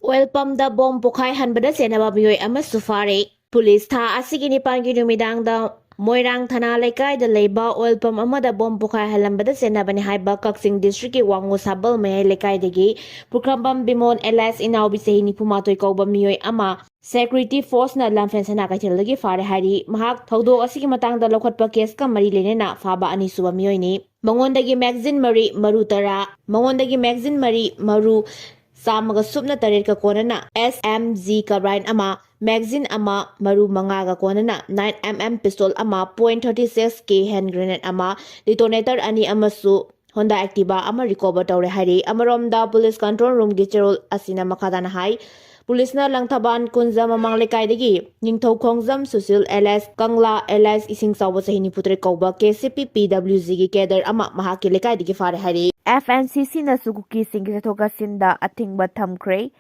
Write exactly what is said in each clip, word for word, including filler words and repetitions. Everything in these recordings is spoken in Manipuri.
ꯑꯣꯏꯜ ꯄꯝꯗ ꯕꯣꯝ ꯄꯣꯈꯥꯏꯍꯟꯕꯗ ꯆꯦꯟꯅꯕ ꯃꯤꯑꯣꯏ ꯑꯃꯁꯨ ꯐꯥꯔꯦ꯫ ꯄꯨꯂꯤꯁ ꯊꯥ ꯑꯁꯤꯒꯤ ꯅꯤꯄꯥꯟꯒꯤ ꯅꯨꯃꯤꯗꯥꯡꯗ ꯃꯣꯏꯔꯥꯡ ꯊꯅꯥ ꯂꯩꯀꯥꯏꯗ ꯂꯩꯕ ꯑꯣꯏꯜ ꯄꯝ ꯑꯃꯗ ꯕꯣꯝ ꯄꯣꯈꯥꯏꯍꯜꯂꯝꯕꯗ ꯆꯦꯟꯅꯕꯅꯤ ꯍꯥꯏꯕ ꯀꯛꯆꯤꯡ ꯗꯤꯁꯇ꯭ꯔꯤꯛꯀꯤ ꯋꯥꯡꯉꯨ ꯁꯥꯕꯜ ꯃꯌꯥꯏ ꯂꯩꯀꯥꯏꯗꯒꯤ ꯄꯨꯈ꯭ꯔꯝꯕꯝ ꯕꯤꯃꯣꯟ alias ꯏꯅꯥꯎꯕꯤ ꯆꯍꯤ ꯅꯤꯐꯨ ꯃꯥꯊꯣꯏ ꯀꯧꯕ ꯃꯤꯑꯣꯏ ꯑꯃ ꯁꯦꯀ꯭ꯌꯨꯔꯤꯇꯤ ꯐꯣꯔꯁꯅ ꯂꯝꯐꯦꯜ ꯁꯅꯥ ꯀꯩꯊꯦꯜꯗꯒꯤ ꯐꯥꯔꯦ ꯍꯥꯏꯔꯤ꯫ ꯃꯍꯥꯛ ꯊꯧꯗꯣꯛ ꯑꯁꯤꯒꯤ ꯃꯇꯥꯡꯗ ꯂꯧꯈꯠꯄ ꯀꯦꯁꯀ ꯃꯔꯤ ꯂꯩꯅꯅ ꯐꯥꯕ ꯑꯅꯤꯁꯨꯕ ꯃꯤꯑꯣꯏꯅꯤ꯫ ꯃꯉꯣꯟꯗꯒꯤ ꯃꯦꯒꯖꯤꯟ ꯃꯔꯤ, ꯃꯔꯨ ꯇꯔꯥ, ꯃꯉꯣꯟꯗꯒꯤ ꯃꯦꯒꯖꯤꯟ ꯃꯔꯤ, ꯃꯔꯨ ꯆꯥꯝꯃꯒ ꯁꯨꯞꯅ ꯇꯔꯦꯠꯀ ꯀꯣꯟꯅꯅ S M G carbine ꯑꯃ, ꯃꯦꯒꯖꯤꯟ ꯑꯃ, ꯃꯔꯨ ꯃꯉꯥꯒ ꯀꯣꯟꯅꯅ nine M M pistol ꯑꯃ, point thirty six K hand grenade ꯑꯃ, detonator ꯑꯅꯤ ꯑꯃꯁꯨ Honda Activa ꯑꯃ recover ꯇꯧꯔꯦ ꯍꯥꯏꯔꯤ꯫ ꯑꯃꯔꯣꯝꯗ, ꯄꯨꯂꯤꯁ ꯀꯟꯇ꯭ꯔꯣꯜ ꯔꯨꯝꯒꯤ ꯆꯦꯔꯣꯜ ꯑꯁꯤꯅ ꯃꯈꯥ ꯇꯥꯅ ꯍꯥꯏ, ꯄꯨꯂꯤꯁꯅ ꯂꯪꯊꯕꯥꯟ ꯀꯨꯟꯖ ꯃꯃꯥꯡ ꯂꯩꯀꯥꯏꯗꯒꯤ ꯅꯤꯡꯊꯧ ꯈꯣꯡꯖꯝ ꯁꯨꯁꯤꯜ alias ꯀꯪꯂꯥ alias ꯏꯁꯤꯡ ꯆꯥꯎꯕ ꯆꯍꯤ ꯅꯤꯐꯨ ꯇꯔꯦꯠ ꯀꯧꯕ K C P P W G ꯒꯤ cadre ꯑꯃ ꯃꯍꯥꯛꯀꯤ ꯂꯩꯀꯥꯏꯗꯒꯤ ꯐꯥꯔꯦ ꯍꯥꯏꯔꯤ꯫ F N C C ꯅꯁꯨ ꯀꯨꯀꯤꯁꯤꯡꯒꯤ ꯆꯠꯊꯣꯛ ꯆꯠꯁꯤꯟꯗ ꯑꯊꯤꯡꯕ ꯊꯝꯈ꯭ꯔꯦ꯫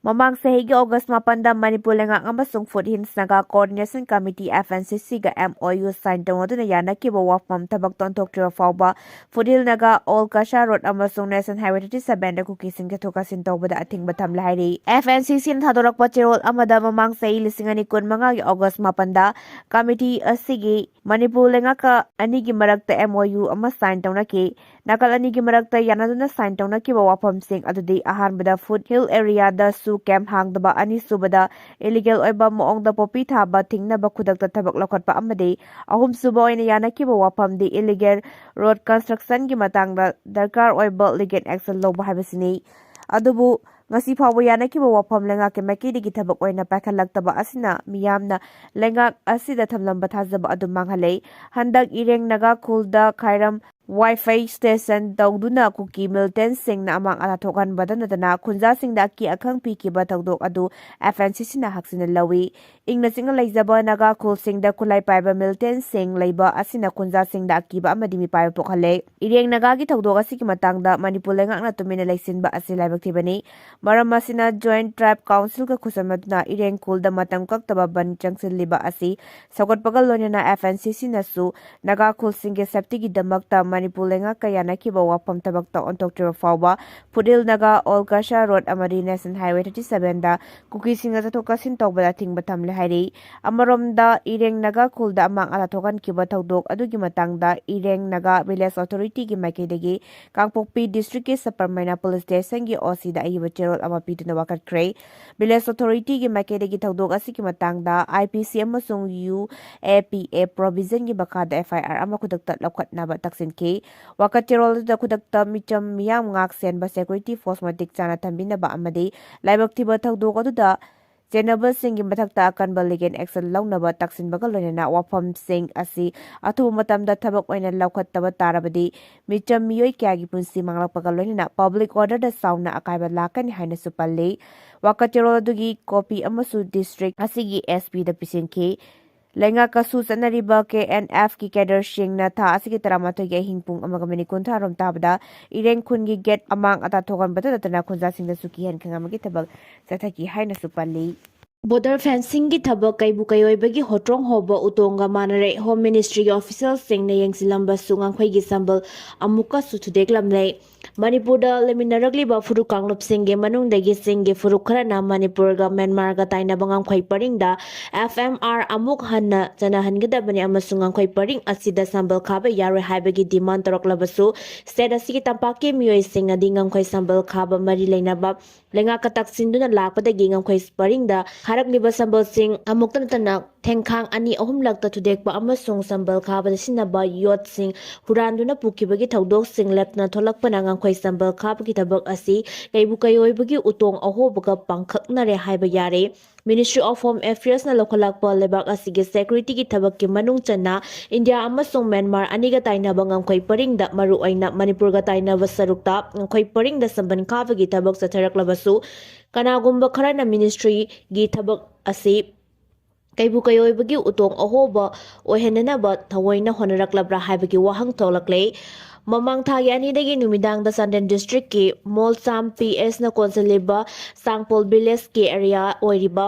ꯃꯃꯥꯡ ꯆꯍꯤꯒꯤ ꯑꯣꯒꯁ ꯃꯥꯄꯟꯗ ꯃꯅꯤꯄꯨꯔ ꯂꯩꯉꯥꯛ ꯑꯃꯁꯨꯡ Foothills Naga Coordination Committee, F N C C ꯒ M O U sign ꯇꯧꯅꯗꯨꯅ ꯌꯥꯅꯈꯤꯕ ꯋꯥꯐꯝ ꯊꯕꯛꯇ ꯑꯣꯟꯊꯣꯛꯇ꯭ꯔꯤꯕ ꯐꯥꯎꯕ Foothills Naga All Khasa Road ꯑꯃꯁꯨꯡ National Highway thirty seven ꯗ ꯀꯨꯀꯤꯁꯤꯡ ꯆꯠꯊꯣꯛ ꯆꯠꯁꯤꯟ ꯇꯧꯕꯗ ꯑꯊꯤꯡꯕ ꯊꯝꯂꯦ ꯍꯥꯏꯔꯤ꯫ F N C C ꯅ ꯊꯥꯗꯣꯔꯛꯄ ꯆꯦꯔꯣꯜ ꯑꯃꯗ ꯃꯃꯥꯡ ꯆꯍꯤ ꯂꯤꯁꯤꯡ ꯑꯅꯤ ꯀꯨꯟ ꯃꯉꯥꯒꯤ ꯑꯣꯒꯁ ꯃꯥꯄꯟꯗ committee ꯑꯁꯤꯒꯤ ꯃꯅꯤꯄꯨꯔ ꯂꯩꯉꯥꯛꯀ ꯑꯅꯤꯒꯤ ꯃꯔꯛꯇ M O U ꯑꯃ sign ꯇꯧꯅꯈꯤ꯫ ꯅꯥꯀꯜ ꯑꯅꯤꯒꯤ ꯃꯔꯛꯇ ꯌꯥꯅꯗꯨꯅ sign ꯇꯧꯅꯈꯤꯕ ꯋꯥꯐꯝꯁꯤꯡ ꯑꯗꯨꯗꯤ ꯑꯍꯥꯟꯕꯗ Foothill area ꯗꯁꯨ camp ꯍꯥꯡꯗꯕ, ꯑꯅꯤꯁꯨꯕꯗ illegal ꯑꯣꯏꯕ ꯃꯑꯣꯡꯗ ꯄꯣꯄꯤ ꯊꯥꯕ ꯊꯤꯡꯅꯕ ꯈꯨꯗꯛꯇ ꯊꯕꯛ ꯂꯧꯈꯠꯄ ꯑꯃꯗꯤ ꯑꯍꯨꯝꯁꯨꯕ ꯑꯣꯏꯅ ꯌꯥꯅꯈꯤꯕ ꯋꯥꯐꯝꯗꯤ illegal road construction ꯒꯤ ꯃꯇꯥꯡꯗ ꯗꯔꯀꯥꯔ ꯑꯣꯏꯕ legal action ꯂꯧꯕ ꯍꯥꯏꯕꯁꯤꯅꯤ꯫ ꯑꯗꯨꯕꯨ ꯉꯁꯤ ꯐꯥꯎꯕ ꯌꯥꯅꯈꯤꯕ ꯋꯥꯐꯝ ꯂꯩꯉꯥꯛꯀꯤ ꯃꯥꯏꯀꯩꯗꯒꯤ ꯊꯕꯛ ꯑꯣꯏꯅ ꯄꯥꯏꯈꯠꯂꯛꯇꯕ ꯑꯁꯤꯅ ꯃꯤꯌꯥꯝꯅ ꯂꯩꯉꯥꯛ ꯑꯁꯤꯗ ꯊꯝꯂꯝꯕ ꯊꯥꯖꯕ ꯑꯗꯨ ꯃꯥꯡꯍꯜꯂꯦ꯫ ꯍꯟꯗꯛ ꯏꯔꯦꯡ ꯅꯥꯒꯥ ꯈꯨꯜꯗ ꯈꯥꯏꯔꯝ Wi-Fi station ꯇꯧꯗꯨꯅ ꯀꯨꯀꯤ militantꯁꯤꯡꯅ ꯑꯃꯥꯡ ꯑꯇꯥ ꯊꯣꯛꯍꯟꯕꯗ ꯅꯠꯇꯅ ꯈꯨꯟꯖꯥꯁꯤꯡꯗ ꯑꯀꯤ ꯑꯈꯪ ꯄꯤꯈꯤꯕ ꯊꯧꯗꯣꯛ ꯑꯗꯨ F N C C ꯅ ꯍꯛꯆꯤꯟꯅ ꯂꯧꯏ꯫ ꯏꯪꯅ ꯆꯤꯛꯅ ꯂꯩꯖꯕ ꯅꯥꯒꯥ ꯈꯨꯜꯁꯤꯡꯗ ꯈꯨꯠꯂꯥꯏ ꯄꯥꯏꯕ militantꯁꯤꯡ ꯂꯩꯕ ꯑꯁꯤꯅ ꯈꯨꯟꯖꯥꯁꯤꯡꯗ ꯑꯀꯤꯕ ꯑꯃꯗꯤ ꯃꯤꯄꯥꯏꯕ ꯄꯣꯛꯍꯜꯂꯦ꯫ ꯏꯔꯦꯡ ꯅꯥꯒꯥꯒꯤ ꯊꯧꯗꯣꯛ ꯑꯁꯤꯒꯤ ꯃꯇꯥꯡꯗ ꯃꯅꯤꯄꯨꯔ ꯂꯩꯉꯥꯛꯅ ꯇꯨꯃꯤꯟꯅ ꯂꯩꯁꯤꯟꯕ ꯑꯁꯤ ꯂꯥꯏꯕꯛ ꯊꯤꯕꯅꯤ꯫ ꯃꯔꯝ ꯑꯁꯤꯅ Joint Tribe Council ꯒ ꯈꯨꯠꯁꯝꯅꯗꯨꯅ ꯏꯔꯦꯡ ꯈꯨꯜꯗ ꯃꯇꯝ ꯀꯛꯇꯕ ꯕꯟ ꯆꯪꯁꯤꯜꯂꯤꯕ ꯑꯁꯤ ꯁꯧꯒꯠꯄꯒ ꯂꯣꯏꯅꯅ F N C C ꯅꯁꯨ ꯅꯥꯒꯥ ꯈꯨꯜꯁꯤꯡꯒꯤ safety ꯒꯤꯗꯃꯛꯇ ꯃꯅꯤꯄꯨꯔ ꯂꯩꯉꯥꯛꯀ ꯌꯥꯅꯈꯤꯕ ꯋꯥꯐꯝ ꯊꯕꯛꯇ ꯑꯣꯟꯊꯣꯛꯇ꯭ꯔꯤꯕ ꯐꯥꯎꯕ ꯐꯨꯔꯤꯜ ꯅꯥꯒꯥ ꯑꯣꯜ ꯀꯁꯥ ꯔꯣꯗ ꯑꯃꯗꯤ ꯅꯦꯁꯅꯦꯜ ꯍꯥꯏꯋꯦ thirty seven ꯗ ꯀꯨꯀꯤꯁꯤꯡꯅ ꯆꯠꯊꯣꯛ ꯆꯠꯁꯤꯟ ꯇꯧꯕꯗ ꯑꯊꯤꯡꯕ ꯊꯝꯂꯦ ꯍꯥꯏꯔꯤ꯫ ꯑꯃꯔꯣꯝꯗ, ꯏꯔꯦꯡ ꯅꯥꯒꯥ ꯈꯨꯜꯗ ꯑꯃꯥꯡ ꯑꯇꯥ ꯊꯣꯛꯍꯟꯈꯤꯕ ꯊꯧꯗꯣꯛ ꯑꯗꯨꯒꯤ ꯃꯇꯥꯡꯗ ꯏꯔꯦꯡ ꯅꯥꯒꯥ ꯚꯤꯂꯦꯖ ꯑꯣꯊꯣꯔꯤꯇꯤꯒꯤ ꯃꯥꯏꯀꯩꯗꯒꯤ ꯀꯥꯡꯄꯣꯛꯄꯤ ꯗꯤꯁꯇ꯭ꯔꯤꯛꯀꯤ ꯁꯕ ꯄꯔꯃꯩꯅ ꯄꯨꯂꯤꯁ ꯁ꯭ꯇꯦꯁꯟꯒꯤ ꯑꯣ ꯁꯤꯗ ꯑꯏꯕ ꯆꯦꯔꯣꯜ ꯑꯃ ꯄꯤꯗꯨꯅ ꯋꯥꯀꯠꯈ꯭ꯔꯦ꯫ ꯚꯤꯂꯦꯖ ꯑꯣꯊꯣꯔꯤꯇꯤꯒꯤ ꯃꯥꯏꯀꯩꯗꯒꯤ ꯊꯧꯗꯣꯛ ꯑꯁꯤꯒꯤ ꯃꯇꯥꯡꯗ ꯑꯥꯏ ꯄꯤ ꯁꯤ ꯑꯃꯁꯨꯡ ꯌꯨ ꯑꯦ ꯄꯤ ꯑꯦ ꯄ꯭ꯔꯣꯚꯤꯖꯟꯒꯤ ꯃꯈꯥꯗ ꯑꯦꯐ ꯑꯥꯏ ꯑꯥꯔ ꯑꯃ ꯈꯨꯗꯛꯇ ꯂꯧꯈꯠꯅꯕ ꯇꯛꯁꯤꯟꯈꯤ꯫ ꯋꯥꯀꯠ ꯆꯦꯔꯣꯜ ꯑꯗꯨꯗ ꯈꯨꯗꯛꯇ ꯃꯤꯆꯝ ꯃꯤꯌꯥꯝ ꯉꯥꯛ ꯁꯦꯟꯕ ꯁꯦꯀ꯭ꯌꯨꯔꯤꯇꯤ ꯐꯣꯔꯁ ꯃꯇꯤꯛ ꯆꯥꯅ ꯊꯝꯕꯤꯅꯕ ꯑꯃꯗꯤ ꯂꯥꯏꯕꯛ ꯊꯤꯕ ꯊꯧꯗꯣꯛ ꯑꯗꯨꯗ ꯆꯦꯟꯅꯕꯁꯤꯡꯒꯤ ꯃꯊꯛꯇ ꯑꯀꯟꯕ ꯂꯤꯒꯦꯜ ꯑꯦꯛꯁꯟ ꯂꯧꯅꯕ ꯇꯛꯁꯤꯟꯕꯒ ꯂꯣꯏꯅꯅ ꯋꯥꯐꯝꯁꯤꯡ ꯑꯁꯤ ꯑꯊꯨꯕ ꯃꯇꯝꯗ ꯊꯕꯛ ꯑꯣꯏꯅ ꯂꯧꯈꯠꯇꯕ ꯇꯥꯔꯕꯗꯤ ꯃꯤꯆꯝ ꯃꯤꯑꯣꯏ ꯀꯌꯥꯒꯤ ꯄꯨꯟꯁꯤ ꯃꯥꯡꯂꯛꯄꯒ ꯂꯣꯏꯅꯅ ꯄꯕ꯭ꯂꯤꯛ ꯑꯣꯔꯗꯔꯗ ꯆꯥꯎꯅ ꯑꯀꯥꯏꯕ ꯂꯥꯛꯀꯅꯤ ꯍꯥꯏꯅꯁꯨ ꯄꯜꯂꯤ꯫ ꯋꯥꯀꯠ ꯆꯦꯔꯣꯜ ꯑꯗꯨꯒꯤ ꯀꯣꯄꯤ ꯑꯃꯁꯨ ꯗꯤꯁꯇ꯭ꯔꯤꯛ ꯑꯁꯤꯒꯤ ꯑꯦꯁ ꯄꯤꯗ ꯄꯤꯁꯤꯟꯈꯤ꯫ ꯂꯩꯉꯥꯛꯀꯁꯨ ꯆꯠꯅꯔꯤꯕ ꯀꯦ ꯑꯦꯟ ꯑꯦꯐꯀꯤ ꯀꯦꯗꯔꯁꯤꯡꯅ ꯊꯥ ꯑꯁꯤꯒꯤ ꯇꯔꯥꯃꯥꯊꯣꯏꯒꯤ ꯑꯍꯤꯡ ꯄꯨꯡ ꯑꯃꯒ ꯃꯤꯅꯤꯠ ꯀꯨꯟꯊ꯭ꯔꯥ ꯔꯣꯝ ꯇꯥꯕꯗ ꯏꯔꯦꯡ ꯈꯨꯟꯒꯤ ꯒꯦꯠ ꯑꯃꯥꯡ ꯑꯇꯥ ꯊꯣꯛꯍꯟꯕꯇ ꯅꯠꯇꯅ ꯈꯨꯟꯖꯥꯁꯤꯡꯗꯁꯨ ꯀꯤꯍꯟ ꯈꯪꯍꯟꯕꯒꯤ ꯊꯕꯛ ꯆꯠꯊꯈꯤ ꯍꯥꯏꯅꯁꯨ ꯄꯜꯂꯤ꯫ ꯕꯣꯔꯗꯔ ꯐꯦꯟꯁꯤꯡꯒꯤ ꯊꯕꯛ ꯀꯩꯕꯨ ꯀꯩꯑꯣꯏꯕꯒꯤ ꯍꯣꯇ꯭ꯔꯣꯡ ꯍꯧꯕ ꯎꯇꯣꯡꯒ ꯃꯥꯟꯅꯔꯦ꯫ ꯍꯣꯝ ꯃꯤꯅꯤꯁꯇ꯭ꯔꯤꯒꯤ ꯑꯣꯐꯤꯁꯤꯌꯦꯜꯁꯤꯡꯅ ꯌꯦꯡꯁꯤꯜꯂꯝꯕꯁꯨ ꯉꯝꯈꯩꯒꯤ ꯁꯝꯕꯜ ꯑꯃꯨꯛꯀꯁꯨ ꯊꯨꯗꯦꯛꯂꯝꯂꯦ꯫ ꯃꯅꯤꯄꯨꯔꯗ ꯂꯩꯃꯤꯟꯅꯔꯛꯂꯤꯕ ꯐꯨꯔꯨꯞ ꯀꯥꯡꯂꯨꯞꯁꯤꯡꯒꯤ ꯃꯅꯨꯡꯗꯒꯤ ꯆꯤꯡꯒꯤ ꯐꯨꯔꯨꯞ ꯈꯔꯅ ꯃꯅꯤꯄꯨꯔꯒ ꯃ꯭ꯌꯥꯟꯃꯥꯔꯒ ꯇꯥꯏꯅꯕ ꯉꯝꯈꯩ ꯄꯔꯤꯡꯗ ꯑꯦꯐ ꯑꯦꯝ ꯑꯥꯔ ꯑꯃꯨꯛ ꯍꯟꯅ ꯆꯠꯅꯍꯟꯒꯗꯕꯅꯤ ꯑꯃꯁꯨꯡ ꯉꯝꯈꯩ ꯄꯔꯤꯡ ꯑꯁꯤꯗ ꯁꯝꯕꯜ ꯈꯥꯕ ꯌꯥꯔꯣꯏ ꯍꯥꯏꯕꯒꯤ ꯗꯤꯃꯥꯟ ꯇꯧꯔꯛꯂꯕꯁꯨ, ꯁ꯭ꯇꯦꯠ ꯑꯁꯤꯒꯤ ꯇꯝꯄꯥꯛꯀꯤ ꯃꯤꯑꯣꯏꯁꯤꯡꯅꯗꯤ ꯉꯝꯈꯩ ꯁꯝꯕꯜ ꯈꯥꯕ ꯃꯔꯤ ꯂꯩꯅꯕ ꯂꯩꯉꯥꯛꯀ ꯇꯛꯁꯤꯟꯗꯨꯅ ꯂꯥꯛꯄꯗꯒꯤ ꯉꯝꯈꯩ ꯄꯔꯤꯡꯗ ꯈꯥꯔꯛꯂꯤꯕ ꯁꯝꯕꯜꯁꯤꯡ ꯑꯃꯨꯛꯇ ꯅꯠꯇꯅ ꯊꯦꯡꯈꯥꯡ ꯑꯅꯤ ꯑꯍꯨꯝꯂꯛꯇ ꯊꯨꯗꯦꯛꯄ ꯑꯃꯁꯨꯡ ꯁꯝꯕꯜ ꯈꯥꯕꯗ ꯁꯤꯖꯤꯟꯅꯕ ꯌꯣꯠꯁꯤꯡ ꯍꯨꯔꯥꯟꯗꯨꯅ ꯄꯨꯈꯤꯕꯒꯤ ꯊꯧꯗꯣꯛꯁꯤꯡ ꯂꯦꯞꯇꯅ ꯊꯣꯛꯂꯛꯄꯅ ꯉꯝꯈꯩ ꯁꯝꯕꯜ ꯈꯥꯕꯒꯤ ꯊꯕꯛ ꯑꯁꯤ ꯀꯩꯕꯨ ꯀꯩꯑꯣꯏꯕꯒꯤ ꯎꯇꯣꯡ ꯑꯍꯣꯕꯒ ꯄꯥꯡꯈꯛꯅꯔꯦ ꯍꯥꯏꯕ ꯌꯥꯔꯦ꯫ Ministry of Home Affairsꯅ ꯂꯧꯈꯠꯂꯛꯄ ꯂꯩꯕꯥꯛ ꯑꯁꯤꯒꯤ ꯁꯦꯀ꯭ꯌꯨꯔꯤꯇꯤꯒꯤ ꯊꯕꯛꯀꯤ ꯃꯅꯨꯡ ꯆꯟꯅ ꯏꯟꯗꯤꯌꯥ ꯑꯃꯁꯨꯡ ꯃ꯭ꯌꯥꯟꯃꯥꯔ ꯑꯅꯤꯒ ꯇꯥꯏꯅꯕ ꯉꯝꯈꯩ ꯄꯔꯤꯡꯗ, ꯃꯔꯨꯑꯣꯏꯅ ꯃꯅꯤꯄꯨꯔꯒ ꯇꯥꯏꯅꯕ ꯁꯔꯨꯛꯇ ꯉꯝꯈꯩ ꯄꯔꯤꯡꯗ ꯁꯝꯕꯜ ꯈꯥꯕꯒꯤ ꯊꯕꯛ ꯆꯠꯊꯔꯛꯂꯕꯁꯨ, ꯀꯅꯥꯒꯨꯝꯕ ꯈꯔꯅ ꯃꯤꯅꯤꯁꯇ꯭ꯔꯤꯒꯤ ꯊꯕꯛ ꯑꯁꯤ ꯀꯩꯕꯨ ꯀꯩꯑꯣꯏꯕꯒꯤ ꯎꯇꯣꯡ ꯑꯍꯣꯕ ꯑꯣꯏꯍꯟꯅꯅꯕ ꯊꯑꯣꯏꯅ ꯍꯣꯠꯅꯔꯛꯂꯕ꯭ꯔꯥ ꯍꯥꯏꯕꯒꯤ ꯋꯥꯍꯪ ꯊꯣꯛꯂꯛꯂꯦ꯫ ꯃꯃꯥꯡ ꯊꯥꯒꯤ ꯑꯅꯤꯗꯒꯤ ꯅꯨꯃꯤꯗꯥꯡꯗ ꯆꯥꯟꯗꯦꯜ ꯗꯤꯁꯇ꯭ꯔꯤꯛꯀꯤ ꯃꯣꯜꯆꯥꯝ ꯄꯤ ꯑꯦꯁꯅ ꯀꯣꯟꯁꯤꯜꯂꯤꯕ ꯁꯥꯡꯄꯣꯜ ꯚꯤꯂꯦꯖꯀꯤ ꯑꯦꯔꯤꯌꯥ ꯑꯣꯏꯔꯤꯕ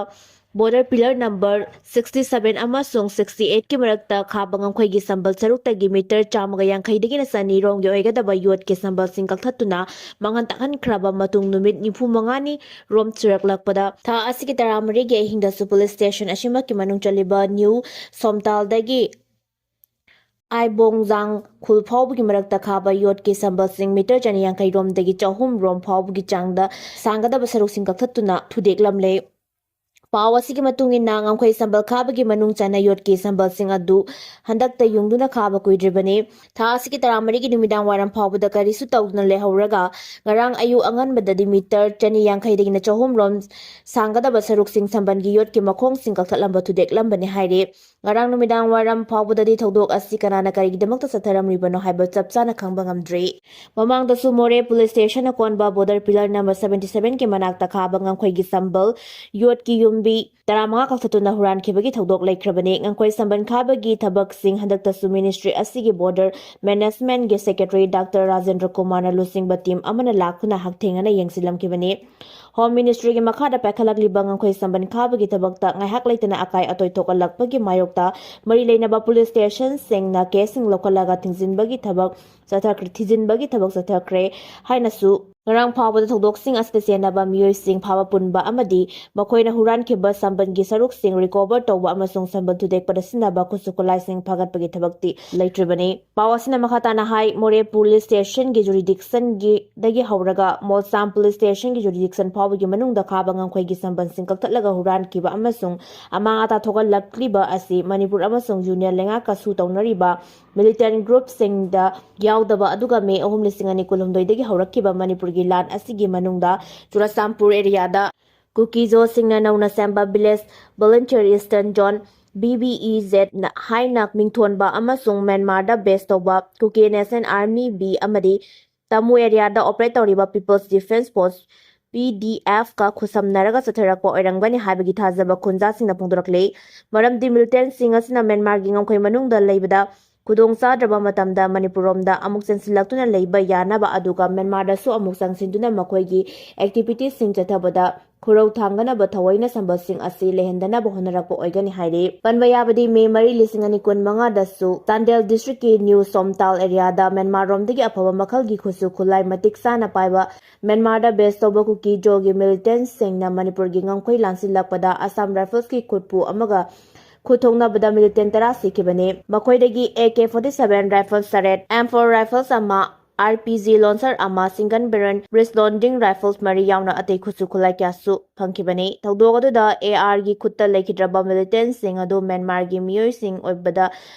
Border pillar number sixty seven ꯑꯃꯁꯨꯡ sixty eight ꯀꯤ ꯃꯔꯛꯇ ꯈꯥꯕ ꯉꯝꯈꯩꯒꯤ ꯁꯝꯕꯜ ꯁꯔꯨꯛꯇꯒꯤ ꯃꯤꯇꯔ ꯆꯥꯝꯃꯒ ꯌꯥꯡꯈꯩꯗꯒꯤꯅ ꯆꯅꯤ ꯔꯣꯝꯒꯤ ꯑꯣꯏꯒꯗꯕ ꯌꯣꯠꯀꯤ ꯁꯝꯕꯜꯁꯤꯡ ꯀꯛꯊꯠꯇꯨꯅ ꯃꯥꯡꯍꯟ ꯇꯥꯛꯍꯟꯈ꯭ꯔꯕ ꯃꯇꯨꯡ ꯅꯨꯃꯤꯠ ꯅꯤꯐꯨ ꯃꯉꯥꯅꯤ ꯔꯣꯝ ꯁꯨꯔꯛꯂꯛꯄꯗ ꯊꯥ ꯑꯁꯤꯒꯤ ꯇꯔꯥꯃꯔꯤꯒꯤ ꯑꯍꯤꯡꯗꯁꯨ ꯄꯨꯂꯤꯁ ꯁ꯭ꯇꯦꯁꯟ ꯑꯁꯤꯃꯛꯀꯤ ꯃꯅꯨꯡ ꯆꯜꯂꯤꯕ ꯅ꯭ꯌꯨ ꯁꯣꯝꯇꯥꯜꯗꯒꯤ ꯑꯥꯏꯕꯣꯡꯖꯥꯡ ꯈꯨꯜ ꯐꯥꯎꯕꯒꯤ ꯃꯔꯛꯇ ꯈꯥꯕ ꯌꯣꯠꯀꯤ ꯁꯝꯕꯜꯁꯤꯡ ꯃꯤꯇꯔ ꯆꯅꯤ ꯌꯥꯡꯈꯩ ꯔꯣꯝꯗꯒꯤ ꯆꯍꯨꯝ ꯔꯣꯝ ꯐꯥꯎꯕꯒꯤ ꯆꯥꯡꯗ ꯁꯥꯡꯒꯗꯕ ꯁꯔꯨꯛꯁꯤꯡ ꯀꯛꯊꯠꯇꯨꯅ ꯊꯨꯗꯦꯛꯂꯝꯂꯦ꯫ ꯄꯥꯎ ꯑꯁꯤꯒꯤ ꯃꯇꯨꯡ ꯏꯟꯅ, ꯉꯝꯈꯩ ꯁꯝꯕꯜ ꯈꯥꯕꯒꯤ ꯃꯅꯨꯡ ꯆꯟꯅ ꯌꯣꯠꯀꯤ ꯁꯝꯕꯜꯁꯤꯡ ꯑꯗꯨ ꯍꯟꯗꯛꯇ ꯌꯨꯡꯗꯨꯅ ꯈꯥꯕ ꯀꯨꯏꯗ꯭ꯔꯤꯕꯅꯤ꯫ ꯊꯥ ꯑꯁꯤꯒꯤ ꯇꯔꯥꯃꯔꯤꯒꯤ ꯅꯨꯃꯤꯗꯥꯡ ꯋꯥꯏꯔꯝ ꯐꯥꯎꯕꯗ ꯀꯔꯤꯁꯨ ꯇꯧꯗꯨꯅ ꯂꯩꯍꯧꯔꯒ, ꯉꯔꯥꯡ ꯑꯌꯨꯛ ꯑꯉꯟꯕꯗꯗꯤ ꯃꯤꯇꯔ ꯆꯅꯤ ꯌꯥꯡꯈꯩꯗꯒꯤꯅ ꯆꯍꯨꯝ ꯔꯣꯝ ꯁꯥꯡꯒꯗꯕ ꯁꯔꯨꯛꯁꯤꯡ ꯁꯝꯕꯜꯒꯤ ꯌꯣꯠꯀꯤ ꯃꯈꯣꯡꯁꯤꯡ ꯀꯛꯊꯠꯂꯝꯕ ꯊꯨꯗꯦꯛꯂꯝꯕꯅꯤ ꯍꯥꯏꯔꯤ꯫ ꯉꯔꯥꯡ ꯅꯨꯃꯤꯗꯥꯡ ꯋꯥꯏꯔꯝ ꯐꯥꯎꯕꯗꯗꯤ ꯊꯧꯗꯣꯛ ꯑꯁꯤ ꯀꯅꯥꯅ ꯀꯔꯤꯒꯤꯗꯃꯛꯇ ꯆꯠꯊꯔꯝꯂꯤꯕꯅꯣ ꯍꯥꯏꯕ ꯆꯞ ꯆꯥꯅ ꯈꯪꯕ ꯉꯝꯗ꯭ꯔꯤ꯫ ꯃꯃꯥꯡꯗꯁꯨ ꯃꯣꯔꯦ ꯄꯨꯂꯤꯁ ꯁ꯭ꯇꯦꯁꯟ ꯑꯀꯣꯟꯕ ꯕꯣꯔꯗꯔ ꯄꯤꯂꯔ ꯅꯝꯕꯔ ꯁꯚꯦꯟꯇꯤ ꯁꯚꯦꯟꯒꯤ ꯃꯅꯥꯛꯇ ꯈꯥꯕ ꯉꯝꯈꯩꯒꯤ ꯁꯝꯕꯜ ꯌꯣꯠꯀꯤ ꯌꯨꯝꯕꯤ ꯇꯔꯥꯃꯉꯥ ꯀꯛꯊꯠꯇꯨꯅ ꯍꯨꯔꯥꯟꯈꯤꯕꯒꯤ ꯊꯧꯗꯣꯛ ꯂꯩꯈ꯭ꯔꯕꯅꯤ꯫ ꯉꯝꯈꯩ ꯁꯝꯕꯜ ꯈꯥꯕꯒꯤ ꯊꯕꯛꯁꯤꯡ ꯍꯟꯗꯛꯇꯁꯨ ꯃꯤꯅꯤꯁꯇ꯭ꯔꯤ ꯑꯁꯤꯒꯤ ꯕꯣꯔꯗꯔ ꯃꯦꯅꯦꯖꯃꯦꯟꯠꯒꯤ ꯁꯦꯀ꯭ꯔꯦꯇꯔꯤ ꯗꯥꯛꯇꯔ ꯔꯥꯖꯦꯟꯗ꯭ꯔ ꯀꯨꯃꯥꯔꯅ ꯂꯨꯆꯤꯡꯕ ꯇꯤꯝ ꯑꯃꯅ ꯂꯥꯛꯇꯨꯅ ꯍꯛꯊꯦꯡꯅꯅ ꯌꯦꯡꯁꯤꯜꯂꯝꯈꯤꯕꯅꯤ꯫ ꯍꯣꯝ ꯃꯤꯅꯤꯁꯇ꯭ꯔꯤꯒꯤ ꯃꯈꯥꯗ ꯄꯥꯏꯈꯠꯂꯛꯂꯤꯕ ꯉꯝꯈꯩ ꯁꯝꯕꯜ ꯈꯥꯕꯒꯤ ꯊꯕꯛꯇ ꯉꯥꯏꯍꯥꯛ ꯂꯩꯇꯅ ꯑꯀꯥꯏ ꯑꯇꯣꯏ ꯊꯣꯛꯍꯜꯂꯛꯄꯒꯤ ꯃꯥꯌꯣꯛꯇ ꯃꯔꯤ ꯂꯩꯅꯕ ꯄꯨꯂꯤꯁ ꯁ꯭ꯇꯦꯁꯟꯁꯤꯡꯅ ꯀꯦꯁꯁꯤꯡ ꯂꯧꯈꯠꯂꯒ ꯊꯤꯡꯖꯤꯟꯕꯒꯤ ꯊꯕꯛ ꯆꯠꯊꯈ꯭ꯔꯦ, ꯊꯤꯖꯤꯟꯕꯒꯤ ꯊꯕꯛ ꯆꯠꯊꯈ꯭ꯔꯦ ꯍꯥꯏꯅꯁꯨ, ꯉꯔꯥꯡ ꯐꯥꯎꯕꯗ ꯊꯧꯗꯣꯛꯁꯤꯡ ꯑꯁꯤꯗ ꯆꯦꯟꯅꯕ ꯃꯤꯑꯣꯏꯁꯤꯡ ꯐꯥꯕ ꯄꯨꯟꯕ ꯑꯃꯗꯤ ꯃꯈꯣꯏꯅ ꯍꯨꯔꯥꯟꯈꯤꯕ ꯁꯝꯕꯜꯒꯤ ꯁꯔꯨꯛꯁꯤꯡ ꯔꯤꯀꯣꯚꯔ ꯇꯧꯕ ꯑꯃꯁꯨꯡ ꯁꯝꯕꯜ ꯊꯨꯗꯦꯛꯄꯗ ꯁꯤꯖꯤꯟꯅꯕ ꯈꯨꯠꯁꯨ ꯈꯨꯠꯂꯥꯏꯁꯤꯡ ꯐꯥꯒꯠꯄꯒꯤ ꯊꯕꯛꯇꯤ ꯂꯩꯇ꯭ꯔꯤꯕꯅꯤ꯫ ꯄꯥꯎ ꯑꯁꯤꯅ ꯃꯈꯥ ꯇꯥꯅ ꯍꯥꯏ, ꯃꯣꯔꯦ ꯄꯨꯂꯤꯁ ꯁ꯭ꯇꯦꯁꯟꯒꯤ ꯖꯨꯔꯤꯗꯤꯛꯁꯟꯒꯤꯗꯒꯤ ꯍꯧꯔꯒ ꯃꯣꯜꯁꯥꯝ ꯄꯨꯂꯤꯁ ꯁ꯭ꯇꯦꯁꯟꯒꯤ ꯖꯨꯔꯤꯗꯤꯛꯁꯟ ꯐꯥꯎꯕꯒꯤ ꯃꯅꯨꯡꯗ ꯈꯥꯕ ꯉꯝꯈꯩꯒꯤ ꯁꯝꯕꯜꯁꯤꯡ ꯀꯛꯊꯠꯂꯒ ꯍꯨꯔꯥꯟꯈꯤꯕ ꯑꯃꯁꯨꯡ ꯑꯃꯥꯡ ꯑꯇꯥ ꯊꯣꯛꯍꯜꯂꯛꯂꯤꯕ ꯑꯁꯤ ꯃꯅꯤꯄꯨꯔ ꯑꯃꯁꯨꯡ ꯌꯨꯅꯤꯌꯟ ꯂꯩꯉꯥꯛꯀꯁꯨ ꯇꯧꯅꯔꯤꯕ ꯃꯤꯂꯤꯇꯦꯟꯠ ꯒ꯭ꯔꯨꯞꯁꯤꯡꯗ ꯌꯥꯎꯗꯕ, ꯑꯗꯨꯒ ꯃꯦ ꯑꯍꯨꯝ, ꯂꯤꯁꯤꯡ ꯑꯅꯤ ꯀꯨꯟꯍꯨꯝꯗꯣꯏꯗꯒꯤ ꯍꯧꯔꯛꯈꯤꯕ ꯃꯅꯤꯄꯨꯔꯒꯤ ꯂꯥꯟ ꯑꯁꯤꯒꯤ ꯃꯅꯨꯡꯗ ꯆꯨꯔꯆꯥꯟꯄꯨꯔ ꯑꯦꯔꯤꯌꯥꯗ ꯀꯨꯀꯤꯖꯣꯁꯤꯡꯅ ꯅꯧꯅ ꯁꯦꯝꯕ village volunteer eastern zone, V V E Z ꯍꯥꯏꯅ ꯃꯤꯡꯊꯣꯟꯕ, ꯑꯃꯁꯨꯡ ꯃ꯭ꯌꯥꯟꯃꯥꯔꯗ ꯕꯦꯁ ꯇꯧꯕ ꯀꯨꯀꯤ ꯅꯦꯁꯅꯦꯜ ꯑꯥꯔꯃꯤ ꯕꯤ ꯑꯃꯗꯤ ꯇꯃꯨ ꯑꯦꯔꯤꯌꯥꯗ ꯑꯣꯄꯔꯦꯠ ꯇꯧꯔꯤꯕ ꯄꯤꯄꯜꯁ ꯗꯤꯐꯦꯟꯁ ꯐꯣꯔꯁ, ꯄꯤ ꯗꯤ ꯑꯦꯐꯀ ꯈꯨꯠꯁꯝꯅꯔꯒ ꯆꯠꯊꯔꯛꯄ ꯑꯣꯏꯔꯝꯒꯅꯤ ꯍꯥꯏꯕꯒꯤ ꯊꯥꯖꯕ ꯈꯨꯟꯖꯥꯁꯤꯡꯅ ꯐꯣꯡꯗꯣꯔꯛꯂꯤ꯫ ꯃꯔꯝꯗꯤ ꯃꯤꯂꯤꯇꯦꯟꯠꯁꯤꯡ ꯑꯁꯤꯅ ꯃ꯭ꯌꯥꯟꯃꯥꯔꯒꯤ ꯉꯝꯈꯩ ꯃꯅꯨꯡꯗ ꯂꯩꯕꯗ ꯈꯨꯗꯣꯡ ꯆꯥꯗ꯭ꯔꯕ ꯃꯇꯝꯗ ꯃꯅꯤꯄꯨꯔꯔꯣꯝꯗ ꯑꯃꯨꯛ ꯆꯦꯟꯁꯤꯜꯂꯛꯇꯨꯅ ꯂꯩꯕ ꯌꯥꯅꯕ, ꯑꯗꯨꯒ ꯃ꯭ꯌꯥꯟꯃꯥꯔꯗꯁꯨ ꯑꯃꯨꯛ ꯆꯪꯁꯤꯟꯗꯨꯅ ꯃꯈꯣꯏꯒꯤ activities ꯁꯤꯡ ꯆꯠꯊꯕꯗ ꯈꯨꯔꯧ ꯊꯥꯡꯒꯅꯕ ꯊꯑꯣꯏꯅ ꯁꯝꯕꯜꯁꯤꯡ ꯑꯁꯤ ꯂꯩꯍꯟꯗꯅꯕ ꯍꯣꯠꯅꯔꯛꯄ ꯑꯣꯏꯒꯅꯤ ꯍꯥꯏꯔꯤ꯫ ꯄꯟꯕ ꯌꯥꯕꯗꯤ, ꯃꯦ ꯃꯔꯤ, ꯂꯤꯁꯤꯡ ꯑꯅꯤ ꯀꯨꯟ ꯃꯉꯥꯗꯁꯨ ꯆꯥꯟꯗꯦꯜ district ꯀꯤ ꯅ꯭ꯌꯨ ꯁꯣꯝꯇꯥꯜ area ꯗ ꯃ꯭ꯌꯥꯟꯃꯥꯔꯔꯣꯝꯗꯒꯤ ꯑꯐꯕ ꯃꯈꯜꯒꯤ ꯈꯨꯠꯁꯨ ꯈꯨꯠꯂꯥꯏ ꯃꯇꯤꯛ ꯆꯥꯅ ꯄꯥꯏꯕ ꯃ꯭ꯌꯥꯟꯃꯥꯔꯗ base ꯇꯧꯕ ꯀꯨꯀꯤ ꯖꯣꯒꯤ militant ꯁꯤꯡꯅ ꯃꯅꯤꯄꯨꯔꯒꯤ ꯉꯝꯈꯩ ꯂꯥꯟꯁꯤꯜꯂꯛꯄꯗ Assam Rifles ꯀꯤ ꯈꯨꯠꯄꯨ ꯑꯃꯒ ꯈꯨꯠ ꯊꯣꯛꯅꯕꯗ militant ꯇꯔꯥ ꯁꯤꯈꯤꯕꯅꯤ꯫ ꯃꯈꯣꯏꯗꯒꯤ A K forty seven rifles ꯇꯔꯦꯠ, M four rifles ꯑꯃ, R P G launcher ꯑꯃ, single barrel breech loading rifles ꯃꯔꯤ ꯌꯥꯎꯅ ꯑꯇꯩ ꯈꯨꯠꯁꯨ ꯈꯨꯠꯂꯥꯏ ꯀꯌꯥꯁꯨ ꯐꯪꯈꯤꯕꯅꯤ꯫ ꯊꯧꯗꯣꯛ ꯑꯗꯨꯗ A R ꯒꯤ ꯈꯨꯠꯇ ꯂꯩꯈꯤꯗ꯭ꯔꯕ militant ꯁꯤꯡ ꯑꯗꯨ ꯃ꯭ꯌꯥꯟꯃꯥꯔꯒꯤ ꯃꯤꯑꯣꯏꯁꯤꯡ ꯑꯣꯏꯕꯗ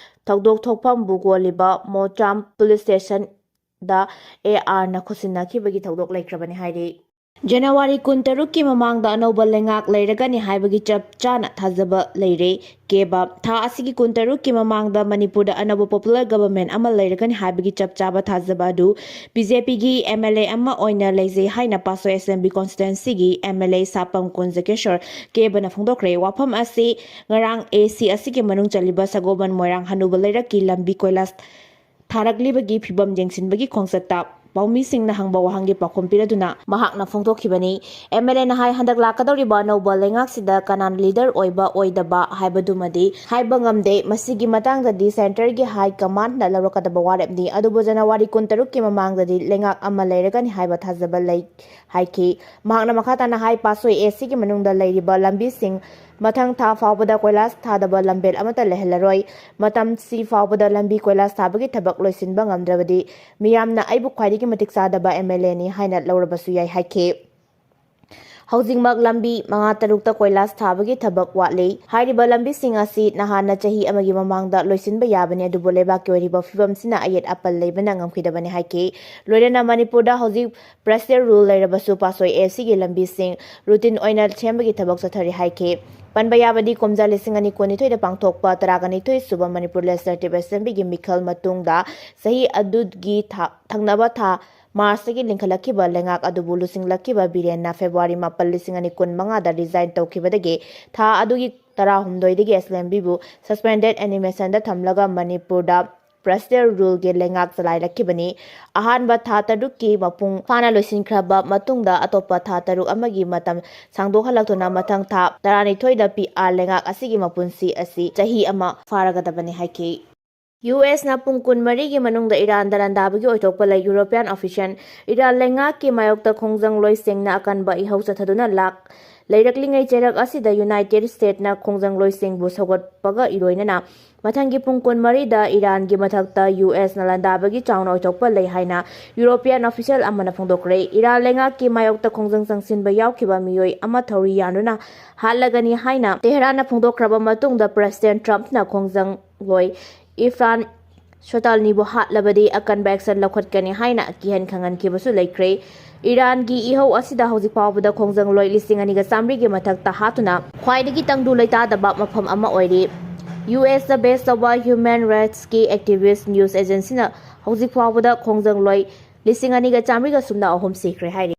ꯊꯧꯗꯣꯛ ꯊꯣꯛꯐꯝꯕꯨ ꯀꯣꯜꯂꯤꯕ ꯃꯣꯆꯥꯝ police station the A R ꯅ ꯈꯨꯠꯁꯤꯟꯅꯈꯤꯕꯒꯤ ꯊꯧꯗꯣꯛ ꯂꯩꯈ꯭ꯔꯕꯅꯤ ꯍꯥꯏꯔꯤ꯫ ꯖꯅꯋꯥꯔꯤ ꯀꯨꯟꯇꯔꯨꯛꯀꯤ ꯃꯃꯥꯡꯗ ꯑꯅꯧꯕ ꯂꯩꯉꯥꯛ ꯂꯩꯔꯒꯅꯤ ꯍꯥꯏꯕꯒꯤ ꯆꯞ ꯆꯥꯅ ꯊꯥꯖꯕ ꯂꯩꯔꯦ꯫ ꯀꯦꯕ, ꯊꯥ ꯑꯁꯤꯒꯤ ꯀꯨꯟꯇꯔꯨꯛꯀꯤ ꯃꯃꯥꯡꯗ ꯃꯅꯤꯄꯨꯔꯗ ꯑꯅꯧꯕ popular government ꯑꯃ ꯂꯩꯔꯒꯅꯤ ꯍꯥꯏꯕꯒꯤ ꯆꯞ ꯆꯥꯕ ꯊꯥꯖꯕ ꯑꯗꯨ B J P ꯒꯤ M L A ꯑꯃ ꯑꯣꯏꯅ ꯂꯩꯖꯩ ꯍꯥꯏꯅ ꯄꯥꯁꯣꯏ Assembly Constituency ꯒꯤ M L A ꯁꯥꯄꯝ ꯀꯨꯟꯖꯀꯦꯁꯣꯔ ꯀꯦꯕꯅ ꯐꯣꯡꯗꯣꯛꯈ꯭ꯔꯦ꯫ ꯋꯥꯐꯝ ꯑꯁꯤ ꯉꯔꯥꯡ A C ꯑꯁꯤꯒꯤ ꯃꯅꯨꯡ ꯆꯜꯂꯤꯕ ꯁꯒꯣꯜꯕꯟ ꯃꯣꯏꯔꯥꯡ ꯍꯅꯨꯕ ꯂꯩꯔꯛꯀꯤ ꯂꯝꯕꯤ ꯀꯣꯏꯂꯥꯁ ꯊꯥꯔꯛꯂꯤꯕꯒꯤ ꯐꯤꯕꯝ ꯌꯦꯡꯁꯤꯟꯕꯒꯤ ꯈꯣꯡꯆꯠꯇ ꯄꯥꯎꯃꯤꯁꯤꯡꯅ ꯍꯪꯕ ꯋꯥꯍꯪꯒꯤ ꯄꯥꯎꯈꯨꯝ ꯄꯤꯔꯗꯨꯅ ꯃꯍꯥꯛꯅ ꯐꯣꯡꯗꯣꯛꯈꯤꯕꯅꯤ꯫ M L A ꯅ ꯍꯥꯏ, ꯍꯟꯗꯛ ꯂꯥꯛꯀꯗꯧꯔꯤꯕ ꯑꯅꯧꯕ ꯂꯩꯉꯥꯛꯁꯤꯗ ꯀꯅꯥꯅ leader ꯑꯣꯏꯕ ꯑꯣꯏꯗꯕ ꯍꯥꯏꯕꯗꯨꯃꯗꯤ ꯍꯥꯏꯕ ꯉꯝꯗꯦ꯫ ꯃꯁꯤꯒꯤ ꯃꯇꯥꯡꯗꯗꯤ centre ꯒꯤ high command ꯅ ꯂꯧꯔꯛꯀꯗꯕ ꯋꯥꯔꯦꯞꯅꯤ꯫ ꯑꯗꯨꯕꯨ ꯖꯅꯋꯥꯔꯤ ꯀꯨꯟꯇꯔꯨꯛꯀꯤ ꯃꯃꯥꯡꯗꯗꯤ ꯂꯩꯉꯥꯛ ꯑꯃ ꯂꯩꯔꯒꯅꯤ ꯍꯥꯏꯕ ꯊꯥꯖꯕ ꯂꯩ ꯍꯥꯏꯈꯤ꯫ ꯃꯍꯥꯛꯅ ꯃꯈꯥ ꯇꯥꯅ ꯍꯥꯏ, ꯄꯥꯁꯣꯏ A C ꯒꯤ ꯃꯅꯨꯡꯗ ꯂꯩꯔꯤꯕ ꯂꯝꯕꯤꯁꯤꯡ ꯃꯊꯪ ꯊꯥ ꯐꯥꯎꯕꯗ ꯀꯣꯏꯂꯥꯁ ꯊꯥꯗꯕ ꯂꯝꯕꯦꯜ ꯑꯃꯠꯇ ꯂꯩꯍꯜꯂꯔꯣꯏ꯫ ꯃꯇꯝꯁꯤ ꯐꯥꯎꯕꯗ ꯂꯝꯕꯤ ꯀꯣꯏꯂꯥꯁ ꯊꯥꯕꯒꯤ ꯊꯕꯛ ꯂꯣꯏꯁꯤꯟꯕ ꯉꯝꯗ꯭ꯔꯕꯗꯤ ꯃꯤꯌꯥꯝꯅ ꯑꯩꯕꯨ ꯈ꯭ꯋꯥꯏꯗꯒꯤ ꯃꯇꯤꯛ ꯆꯥꯗꯕ M L A ꯅꯤ ꯍꯥꯏꯅ ꯂꯧꯔꯕꯁꯨ ꯌꯥꯏ ꯍꯥꯏꯈꯤ꯫ ꯍꯧꯖꯤꯛꯃꯛ ꯂꯝꯕꯤ ꯃꯉꯥ ꯇꯔꯨꯛꯇ ꯀꯣꯏꯂꯥꯁ ꯊꯥꯕꯒꯤ ꯊꯕꯛ ꯋꯥꯠꯂꯤ꯫ ꯍꯥꯏꯔꯤꯕ ꯂꯝꯕꯤꯁꯤꯡ ꯑꯁꯤ ꯅꯍꯥꯟꯅ ꯆꯍꯤ ꯑꯃꯒꯤ ꯃꯃꯥꯡꯗ ꯂꯣꯏꯁꯤꯟꯕ ꯌꯥꯕꯅꯤ, ꯑꯗꯨꯕꯨ ꯂꯩꯕꯥꯛꯀꯤ ꯑꯣꯏꯔꯤꯕ ꯐꯤꯕꯝꯁꯤꯅ ꯑꯌꯦꯠ ꯑꯄꯜ ꯂꯩꯕꯅ ꯉꯝꯈꯤꯗꯕꯅꯤ ꯍꯥꯏꯈꯤ꯫ ꯂꯣꯏꯅꯅ ꯃꯅꯤꯄꯨꯔꯗ ꯍꯧꯖꯤꯛ pressure rule ꯂꯩꯔꯕꯁꯨ ꯄꯥꯁꯣꯏ A C ꯒꯤ ꯂꯝꯕꯤꯁꯤꯡ routine ꯑꯣꯏꯅ ꯁꯦꯝꯕꯒꯤ ꯊꯕꯛ ꯆꯠꯊꯔꯤ ꯍꯥꯏꯈꯤ꯫ ꯄꯟꯕ ꯌꯥꯕꯗꯤ, ꯀꯨꯝꯖꯥ ꯂꯤꯁꯤꯡ ꯑꯅꯤ ꯀꯨꯟꯅꯤꯊꯣꯏꯗ ꯄꯥꯡꯊꯣꯛꯄ ꯇꯔꯥꯒ ꯅꯤꯊꯣꯏ ꯁꯨꯕ ꯃꯅꯤꯄꯨꯔ Legislative Assembly ꯒꯤ ꯃꯤꯈꯜ ꯃꯇꯨꯡꯗ ꯆꯍꯤ ꯑꯗꯨꯒꯤ ꯊꯥ, ꯊꯪꯅꯕ ꯊꯥ March ꯇꯒꯤ ꯂꯤꯡꯈꯠꯂꯛꯈꯤꯕ ꯂꯩꯉꯥꯛ ꯑꯗꯨꯕꯨ ꯂꯨꯆꯤꯡꯂꯛꯈꯤꯕ ꯕꯤꯔꯦꯟꯅ February ꯃꯥꯄꯜ, ꯂꯤꯁꯤꯡ ꯑꯅꯤ ꯀꯨꯟ ꯃꯉꯥꯗ resign ꯇꯧꯈꯤꯕꯗꯒꯤ ꯊꯥ ꯑꯗꯨꯒꯤ ꯇꯔꯥꯍꯨꯝꯗꯣꯏꯗꯒꯤ Assembly ꯕꯨ suspended animation ꯗ ꯊꯝꯂꯒ ꯃꯅꯤꯄꯨꯔꯗ ꯄ꯭ꯔꯦꯁꯤꯗꯦꯟ ꯔꯨꯜꯒꯤ ꯂꯩꯉꯥꯛ ꯆꯂꯥꯏꯔꯛꯈꯤꯕꯅꯤ꯫ ꯑꯍꯥꯟꯕ ꯊꯥ ꯇꯔꯨꯛꯀꯤ ꯃꯄꯨꯡ ꯐꯥꯅ ꯂꯣꯏꯁꯤꯟꯈ꯭ꯔꯕ ꯃꯇꯨꯡꯗ ꯑꯇꯣꯞꯄ ꯊꯥ ꯇꯔꯨꯛ ꯑꯃꯒꯤ ꯃꯇꯝ ꯁꯥꯡꯗꯣꯛꯍꯜꯂꯛꯇꯨꯅ ꯃꯊꯪ ꯊꯥ ꯇꯔꯥꯅꯤꯊꯣꯏꯗ ꯄꯤ ꯑꯥꯔ ꯂꯩꯉꯥꯛ ꯑꯁꯤꯒꯤ ꯃꯄꯨꯟꯁꯤ ꯑꯁꯤ ꯆꯍꯤ ꯑꯃ ꯐꯥꯔꯒꯗꯕꯅꯤ ꯍꯥꯏꯈꯤ꯫ ꯌꯨ ꯑꯦꯁꯅ ꯄꯨꯡ ꯀꯨꯟꯃꯔꯤꯒꯤ ꯃꯅꯨꯡꯗ ꯏꯔꯥꯟꯗ ꯂꯥꯟꯗꯥꯕꯒꯤ ꯑꯣꯏꯊꯣꯛꯄ ꯂꯩ꯫ ꯌꯨꯔꯣꯄꯤꯌꯥꯟ ꯑꯣꯐꯤꯁꯤꯌꯦꯜ ꯏꯔꯥꯟ ꯂꯩꯉꯥꯛꯀꯤ ꯃꯥꯌꯣꯛꯇ ꯈꯣꯡꯖꯪꯂꯣꯏꯁꯤꯡꯅ ꯑꯀꯟꯕ ꯏꯍꯧ ꯆꯠꯊꯗꯨꯅ ꯂꯥꯛ ꯂꯩꯔꯛꯂꯤꯉꯩ ꯆꯩꯔꯛ ꯑꯁꯤꯗ ꯌꯨꯅꯥꯏꯇꯦꯗ ꯁ꯭ꯇꯦꯠꯅ ꯈꯣꯡꯖꯪꯂꯣꯏꯁꯤꯡꯕꯨ ꯁꯧꯒꯠꯄꯒ ꯂꯣꯏꯅꯅ ꯃꯊꯪꯒꯤ ꯄꯨꯡ ꯀꯨꯟꯃꯔꯤꯗ ꯏꯔꯥꯟꯒꯤ ꯃꯊꯛꯇ ꯌꯨ ꯑꯦꯁꯅ ꯂꯥꯟꯗꯥꯕꯒꯤ ꯆꯥꯎꯅ ꯑꯣꯏꯊꯣꯛꯄ ꯂꯩ ꯍꯥꯏꯅ ꯌꯨꯔꯣꯄꯤꯌꯥꯟ ꯑꯣꯐꯤꯁꯤꯌꯦꯜ ꯑꯃꯅ ꯐꯣꯡꯗꯣꯛꯈ꯭ꯔꯦ꯫ ꯏꯔꯥꯟ ꯂꯩꯉꯥꯛꯀꯤ ꯃꯥꯌꯣꯛꯇ ꯈꯣꯡꯖꯪ ꯆꯪꯁꯤꯟꯕ ꯌꯥꯎꯈꯤꯕ ꯃꯤꯑꯣꯏ ꯑꯃ ꯊꯧꯔꯤ ꯌꯥꯟꯗꯨꯅ ꯍꯥꯠꯂꯒꯅꯤ ꯍꯥꯏꯅ ꯇꯦꯍꯔꯥꯟꯅ ꯐꯣꯡꯗꯣꯛꯈ꯭ꯔꯕ ꯃꯇꯨꯡꯗ ꯄ꯭ꯔꯦꯁꯤꯗꯦꯟ ꯇ꯭ꯔꯝꯞꯅ ꯈꯣꯡꯖꯪꯂꯣꯏ ꯏꯐ꯭ꯔꯥꯟ ꯁꯣꯇꯥꯜꯅꯤꯕꯨ ꯍꯥꯠꯂꯕꯗꯤ ꯑꯀꯟꯕ ꯑꯦꯛꯁꯟ ꯂꯧꯈꯠꯀꯅꯤ ꯍꯥꯏꯅ ꯀꯤꯍꯟ ꯈꯪꯍꯟꯈꯤꯕꯁꯨ ꯂꯩꯈ꯭ꯔꯦ꯫ ꯏꯔꯥꯟꯒꯤ ꯏꯍꯧ ꯑꯁꯤꯗ ꯍꯧꯖꯤꯛ ꯐꯥꯎꯕꯗ ꯈꯣꯡꯖꯪꯂꯣꯏ ꯂꯤꯁꯤꯡ ꯑꯅꯤꯒ ꯆꯥꯃꯔꯤꯒꯤ ꯃꯊꯛꯇ ꯍꯥꯠꯇꯨꯅ ꯈ꯭ꯋꯥꯏꯗꯒꯤ ꯇꯪꯗꯨ ꯂꯩꯇꯥꯗꯕ ꯃꯐꯝ ꯑꯃ ꯑꯣꯏꯔꯤ꯫ ꯌꯨ ꯑꯦꯁꯇ ꯕꯦꯁ ꯇꯧꯕ ꯍ꯭ꯌꯨꯃꯦꯟ ꯔꯥꯏꯠꯁꯀꯤ ꯑꯦꯛꯇꯤꯚꯤꯁ꯭ꯠ ꯅ꯭ꯌꯨꯁ ꯑꯦꯖꯦꯟꯁꯤꯅ ꯍꯧꯖꯤꯛ ꯐꯥꯎꯕꯗ ꯈꯣꯡꯖꯪꯂꯣꯏ ꯂꯤꯁꯤꯡ ꯑꯅꯤꯒ ꯆꯥꯃꯔꯤꯒ ꯁꯨꯞꯅ ꯑꯍꯨꯝ ꯁꯤꯈ꯭ꯔꯦ ꯍꯥꯏꯔꯤ꯫